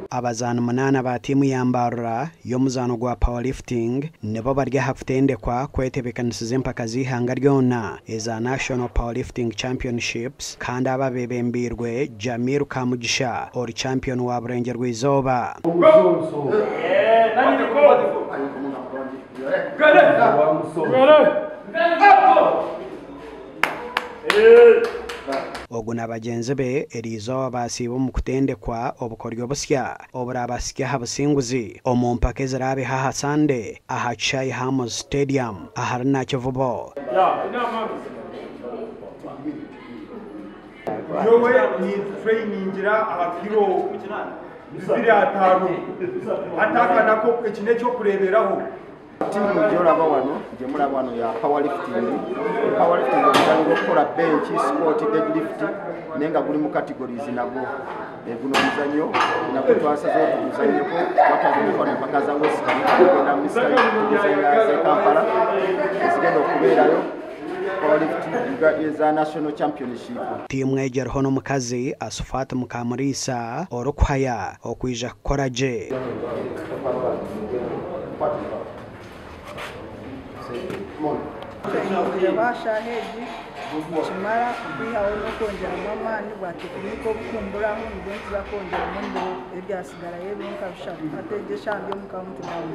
Abazaani munaana ba tiimu ya Mbarara y'omuzaano gwa Powerlifting nibo bari aha kutendekwa kwetebeekanisiza empaka z'eihanga ryona eza National Powerlifting Championships kandi aba beebembeirwe Jamil Kamugisha ori champion wa Burengyerwa-izooba. Ogu na bagyenzi be eriizooba baasiiba omu kutendekwa obukoryo busya oburabahitsye aha businguzi omu mpaka eziraabeho aha Sande aha kishaayi Hamozi Stadium ahari Nakivubo. Nyowe nintureyiningira aha kiro 25 hati aka nako eki n'ekyokureeberaho. Tiimu gyoraba wano gyemuraba wano ya powerlifting. Powerlifting omuzanyo gw'okukora bench, squat, deadlift naye nga guri mu categories nagwo. Guno omuzanyo nagwo twasazeho tuguzanyeko kuba twazanyeko empaka za Western tugenda mu Mr. tuguzanya ze Kampala ezigenda okubeerayo powerlifting eza national championship. Tiimu egi eriho n'omukazi Asufat Mukamuriisa orikuhaya okwija kukora gye. Trainingira shaaha egi nikimara okwihaho n'okwongyeramu amaani bwa tekinike obukumburaho nibwo nituza kwongyeramu ebiro ebyasigarayo ebiro nka bishatu hati egi eshaaha ndi omu count down.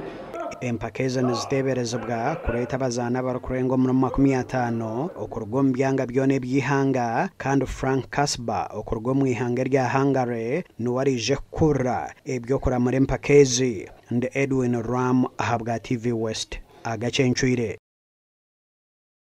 Empaka ezo niziteeberezibwa kureeta abazaani abarikurenga omuri 50 okuruga omu byanga byona eby'eihanga kandi Frank Kasba okuruga omu ihanga erya Hungary niwe ariije kukurira eby'okuramura empaka ezi. Ndi Edwin Ram ahabwa TV West. Agacencwire.